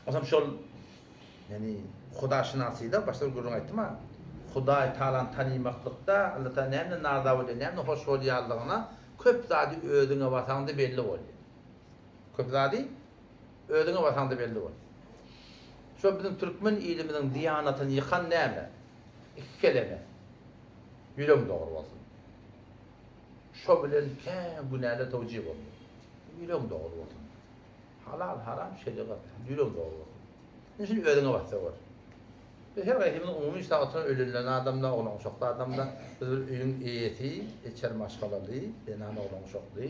Onsoň şol ýani hudaşynasyda başda bir gürrüň aýtdym-a. Hudaý Tagalany tanymaklykda, Alla Tagala nämeden narza bolýar, nämeden hoş bolýanlygyna köp zady özüňe basaňda belli bolýar. Köp zady özüňe basaňda belli bolýar. Şo biziň türkmen ilimiziň diýanatyny ýykan näme? Iki keleme. Ýüregiň dogry bolsun. Şo bilen kän günäler towjih boldy. Ýüregiň dogry bolsun. Halal, haram, şerigat. Ýüregiň dogry bolsun. Indi şuny özüňe basda gör. Biz her gaýsymyz umumy işläp oturan öýlenilen adamda, oglan-uşakly adamda, biz bir öýüň eýesi, içer maşgalaly, zenan oglan-uşakly,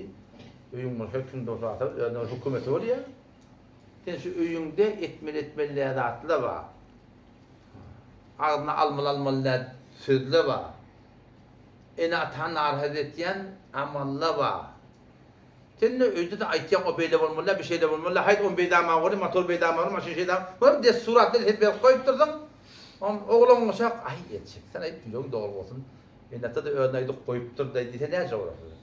öýüň bir her kim bolsa özüne bir hökümeti bolýar. Sen şu öýüňde etmeli etmeli däl zatlar bar. Agzyna almaly almaly däl sözler bar. Ene-atany narahat etýän amallar bar. Sen-de öýde-de aýtýaň o beýle bolmaly däl, bu şeýle bolmaly däl, haýt ony beýdämä goýly, motor beýdämä goýly, maşyn şeýdämä goýly. Bir dessuratlar sen berip goýupdyrsyň. Oň oglan uşak, aý etjeksen aý ýüregiň dogry bolsun. Ene-ata-da özüne aýdyp goýupdyr-da diýse näce bolar size?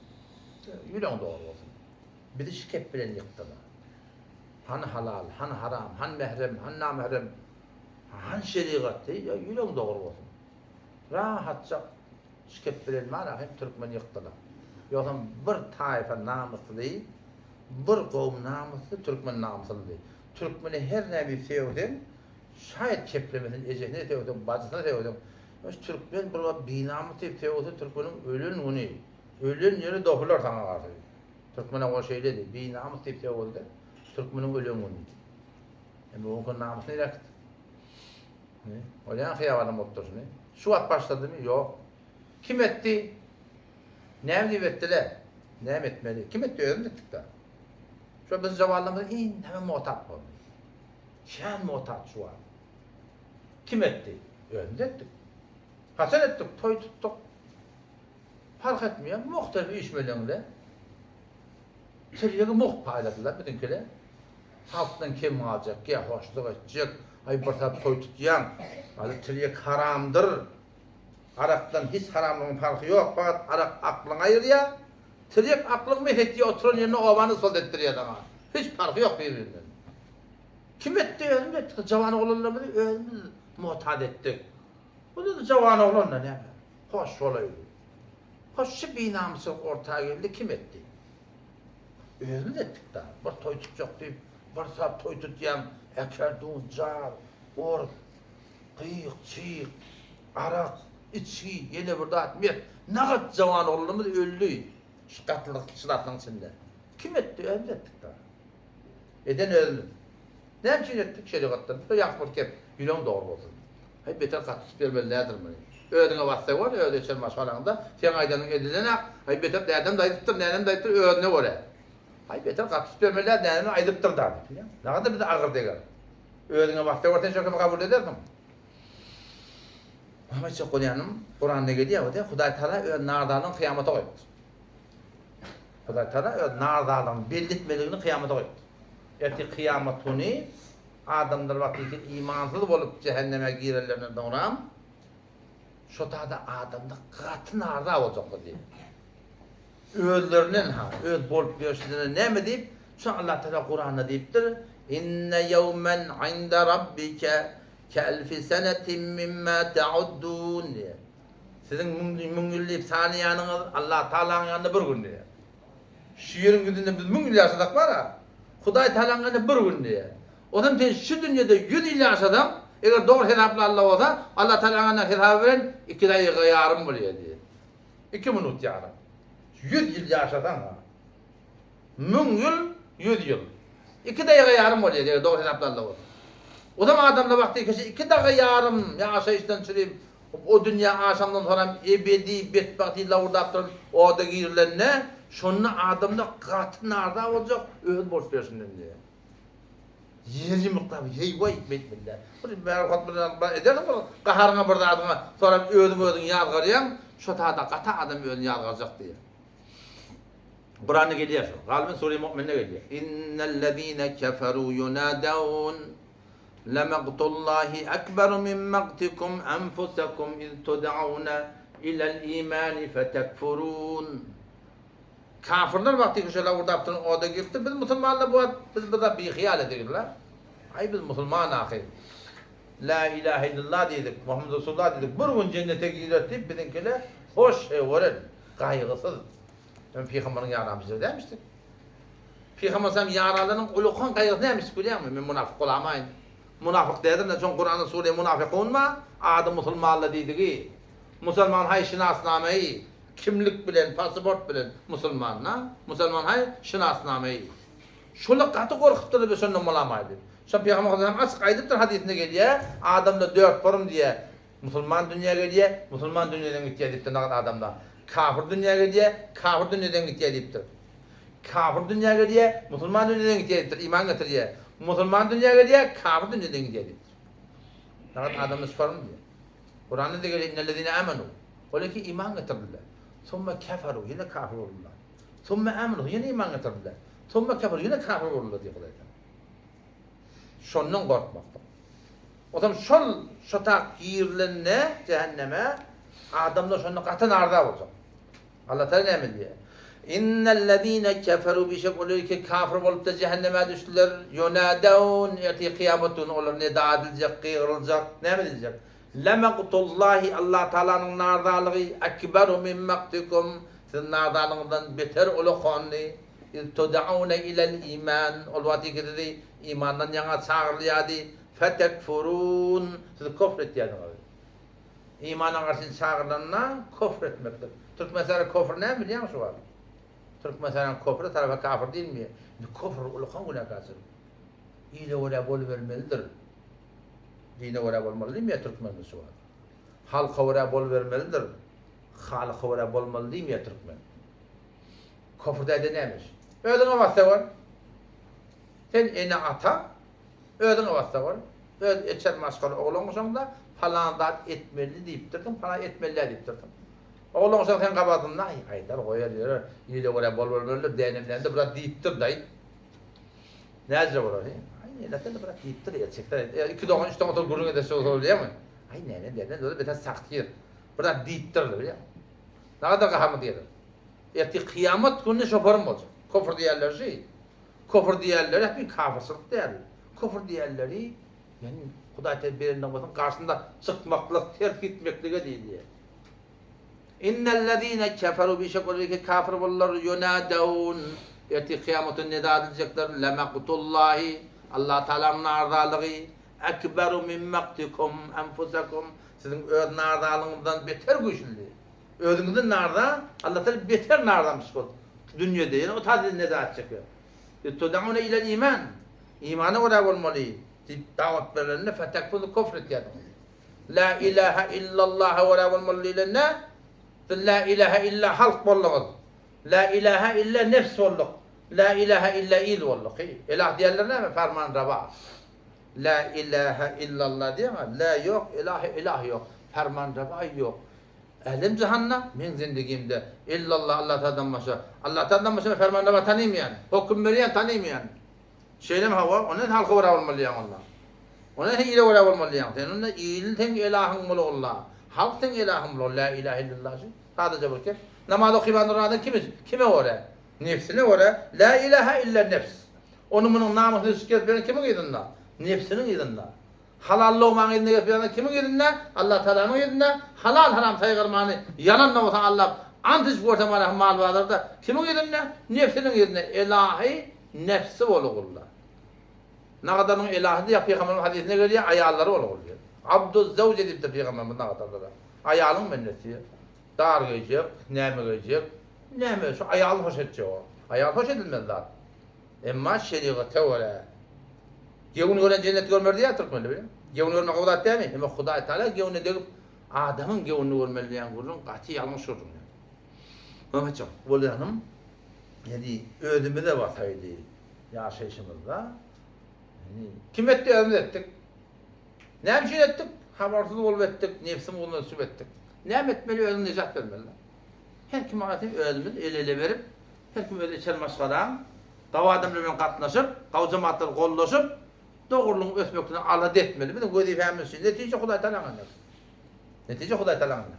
Ýüregiň dogry bolsun. Bizi şikep bilen ýykdylar. Hany halal, hany haram, hany mährem, hany namährem, hany şerigat, ýa ýüregiň dogry bolsun. Rahatjak şikep bilen bar hem türkmen ýykdylar. Ýogsam bir taýfa namysly, bir gowum namysly türkmen namyslydy. Türkmeni her näme sögseň, şaýat keplemesin, ejesine sögseň, bajysyna sögseň, türkmen bir wagt binamys diýip sögse türkmeniň ölen güni, ölen ýeri dohular saňa garşy. Türkmen oňa şeýledi, Binamys diýip sögüldi, türkmeniň ölen güni. Indi bu günki namys nirä gitdi? Bolýan hyýabalam bolup dur şuny. Şu wagt başladymy? Ýok. Kim etdi? Näme diýip etdiler? Näme etmeli? Kim etdi? Özümiz etdik-dä. Şo biz jawanlarymyz indeme motap boldy. Kän motap şu wagt. Kim etdi? Özümiz etdik. Haçan etdik? Toý tutduk. Parh etmeýär, muhtelif üýşmeleňde tirýegi mugt paýladylar biziňkiler. Halkdan kem galjak, ýa hoşluk etjek, aý bir saat toý tutýaň, aly tirýek haramdyr. Arakdan hiç haramlygyň parhy ýok, fakat arak aklyňy aýyrýar, tirýek aklyňy mes etýär, oturan ýerinde obany ysgalt etdirýär saňa. Hiç parhy ýok bir-birinden. Kim etdi, özümiz etdik, jawan oglanlarymyzy özümiz muhtat etdik. Bu-da jawan oglan-da näme. Hoş bolaýdy. Hoş şu binamyslyk orta geldi kim etdi? Özümiz etdik da. Bir toý tutjak diýip, bir saat toý tutýaň, äkerdun, jar, ors, gyk, çyk, arak, içgi, ýene bir zat, mes. Nagat jawan oglanymyz öldi. Şu gatlylyk, çydatlygyň içinde. Kim etdi? Özümiz etdik da. Eden özümiz. Näme üçin etdik? Şerigatdan. Bu ýagşy bir kep. Ýüregiň dogry bolsun. Haý beter gaty tutup bermeli däldir muny. Özüňe batsa gör, öz eçen maşgalaňda seň aýdanyň edilenak. Haý beter dädem-de aýdypdyr, nänem-de aýdypdyr özüne görä. Haý beter gaty tutup bermeli däl, nänem-de aýdypdyr da diýip. Nagada bize agyr deger. Özüňe batsa gör, sen şo kepi kabul edersiň. Näme aýtjak bolýanym, Kuranda gelýär, Hudaý Tagala öz nardalygyny kyýamata goýupdyr. Hudaý Tagala öz nardalygyny belli etmeligini kyýamata goýupdyr. Ertir kyýamat güni adamlar wagtyky imansyz bolup jähenneme girenlerinden soňram şo tada adamlar gaty narza boljaklar diýip. Özlerinden ha, öz bolup ýörşünden näme diýip, şo Allah Tagala Kuranda diýipdir, Inne ýewmen inde rabbike keelfi senetin mimma ta'uddun diýip. Siziň müň ýyl diýip sanaýanyňyz Allah Tagalaň ýanynda bir gün diýýär. Şu ýeriň ýüzünde biz müň ýyl ýaşasak bar-a, Hudaý Tagalaň ýanynda bir gün diýýär. Onam sen şu dünýede ýüz ýyl ýaşasaň, eger dogry hesaplanla bolsa, Allah Tagalaň ýanynda hesaby bilen iki daýyga ýarym bolýar diýýär. Iki minut ýarym. Ýüz ýyl ýaşasaň-a. Müň ýyl, ýüz ýyl. Iki daýyga ýarym bolýar, eger dogry hesaplanla bolsa. Ozam adamlar wagty kişi iki daga ýarym ýaşaýyşdan çürip, o dünýä aşandan soňram ebedi betbagty lawurdap duran oda girilende, şonda adamlar gaty narza boljak, öz bolup berşinden diýýär. Ýer ýumruklap, heý-waý, beýtmeli däl. Bir bärwagt bir zat edersiň bir gaharyňa bir zadyňa, soňram özüň özüňi ýazgarýaň, şo tada gaty adam özüni ýazgarjak diýýär. Kuranda gelýär şo. Galyben sure Mu'minde gelýär. Innellezine keferu yunadawun lemagtullahi ekberu min magtikum enfusakum iz tud'auna ilel imani fetekfurun. Kafirler wagty ki şo lawurdap duran oda giripdir. Biz musulmanlar bu wagt biz bu zat bihyal edigirler. Aý biz musulman ahyr. La ilahe illallah diýdik, Muhammed Resulullah diýdik, bir gün jennete girer diýip biziňkiler hoş hewerel, gaýgysyz. Men pygamberiň ýaramyz dälmişdik. Pygamber sallam ýaralarynyň ulukan gaýgysy nämişdik bilýäňmi? Men munafyk bolamaýyn. Munafyk däldim-de, soň Kuranda sure Munafykun bar, ady musulmanlar diýdigi. Musulman haý şinasnameýi, kimlik bilen, pasiport bilen musulman-da. Musulman haý şinasnameýi. Şolar gaty gorkupdyrlar biz şondan bolamaýyn diýip. Şo Pygamber sallam açyk aýdypdyr hadysynda gelýär, adamda dört forum diýýär. Musulman dünýä gelýär, musulman dünýeden gitýär diýipdir nagat adamda. Kafir dünýä gelýär, kafir dünýeden gitýär diýipdir. Kafir dünýä gelýär, musulman dünýeden gidýär diýipdir, iman getirýär. Musulman dünýä gelýär, kafir dünýeden gidýär diýipdir. Nagat adamda şufarmy diýýär. Kuranda-da gelýär, Innellezine amanu. Olar ki iman getirdiler. Summa keferu, ýene kafir boldular. Summa amanu, ýene iman getirdiler. Summa keferu, ýene kafir boldular diýýär Hudaý Taala. Şondan gorkmakdyr. Otam şol şotak girilende jähenneme adamlar şonda gaty narza boljak. Allah Taala näme diýýär? Innellezine keferu bişek olar ki kafir bolup-da jähenneme düşdüler. Ýunadawun ertir kyýamat güni olar nida ediljek, gygyryljak. Näme diýiljek? Lemaqtullahi Allah Taalanyň narzalygy ekberu min maktikum siziň narzalygyňyzdan beter ulakandy. Iz tud'aune ilel iman ol wagt ki sizi imandan ýaňa çagyrylýardy. Fetekfurun siz kofr etýärdiňiz. Imana garşy çagyrylanda kofr etmekdir. Türkmenistanda kofr näme bilýäňmi şu wagt? Türkmenistanyň kofry tarapa kafir diýilmeýär. Indi kofr ulakan günäkärçilik. Ile görä bolubermelidir. Dine görä bolmaly diýmeýär türkmende şu wagt. Halka görä bolubermelidir. Halyka görä bolmaly diýmeýär türkmen. Kofr däde näme iş? Özüňe bassa gör. Sen ene-ata Özüňe bassa gör. Öz eçer maşgala oglan goşaňda palan zat etmeli diýipdirsiň, palan etmeli däl diýipdirsiň. Oglan goşaň seň gabadyňda aý aýdar goýar ýörer, ile görä bol bolmalydyr, dänemlände biraz diýipdir daýy. Näce bolar he? Aý nenesin biraz diýipdir erçekler. Iki dogan üç dogan oturyp gürrüň ederse bolsa bolýarmy? Aý nene däne özi beter saktyr. Biraz diýipdir bilýäňmi? Nagada gaharymyz geler. Ertir kyýamat günü şoparym boljak. Kofr diýerler şi. Kofr diýerleri hep bir kafyrçylyk däl. Kofr diýerleri ýagny Hudaý Teala beren nygmatyň garşysynda çykmaklyk, ters gitmeklige diýilýär. Innellezine keferu bişek olar ki kafir boldular ýunadawun ertir kyýamat güni nida ediljekler lemaqtullahi Allah Taalanyň narzalygy ekberu min maktikum enfusakum siziň öz narzalygyňyzdan beter güýçlüdir. Özüňizden narza, Allah Taala beter narzamyş bol. Dünýede ýene o taýda neda etjekler. Tud'una ilel iman. Imana görä bolmaly diýip dawat berlende fetekfuru kufr etýärsiňiz. La ilaha illallah görä bolmaly diýlende siz la ilaha illa halk bolduňyz. La ilaha illa nefs bolduk. La ilaha illa il bolduk. Ilah diýenler näme? Ferman raba. La ilaha illallah diýýäňä, la ýok, ilaha ilah ýok, ferman raba ýok. Älem jahanda, meň zendigimde, illallah Allah Tagaladan başga, Allah Tagaladan başga men fermanraba tanymaýan, hokum berýän tanymaýan. Şeýlemi hawa, onda sen halka görä bolmaly diýýäň onda. Onda sen ile görä bolmaly diýýäň. Sen onda il seň elahyň bolugynda, halk seň elahyň bolugynda, la ilahe illallah şu sadaja bir gep. Namaz okyman duran adam kim kime görä? Nebsine görä, la ilahe illa nefs. Onu munuň namysyny düşüp gezip ýören kimiň yzynda? Nebsiniň yzynda. Halal logmaň yzynda gezip ýörenler kimiň yzynda? Allah Tagalanyň yzynda. Halal haram saýgarmany ýalan bolsa allap ant içip görse mana mal bazarda kimiň yzynda? Nebsiniň yzynda. Elahy nefsi bolugullar. Nagadanyň elahy diýýär pygamberimiz hadysynda gelýär aýallary bolugul diýýär. Abduz zewje diýipdir pygamberimiz nagadanlara. Aýalyň bendesi diýýär. Dar geýjek, näme geýjek, näme şu aýalyny hoş etjek o. Aýal hoş edilmeli zat. Emma şerigata görä Gewün gören jenneti görmer diýýär türkmenler bilýäňmi? Gewün görmek gowy zat dälmi? Emma Hudaý Taala gewüne degip adamyň gewünini görmeli diýen gürrüň gaty ýalňyş gürrüň. Mehmetjan, bolýanym ýani özümize basaýly ýaşaýşymyzda ýani kim etdi özümiz etdik. Näme üçin etdik? Habarsyz bolup etdik, nebsiň ugruna düşüp etdik. Näme etmeli özüň nejat bermeli. Her kim aýsyn özümiz el-ele berip Her kim öz içeri maşgalaň gawy adamlar bilen gatnaşyp, gawy jemaatlary goldaşyp, dogrulygyň ösmekligini alada etmeli. Biziň wezipämiz şu. Netije Hudaý Tagalaň elinde. Netije Hudaý Tagalaň elinde.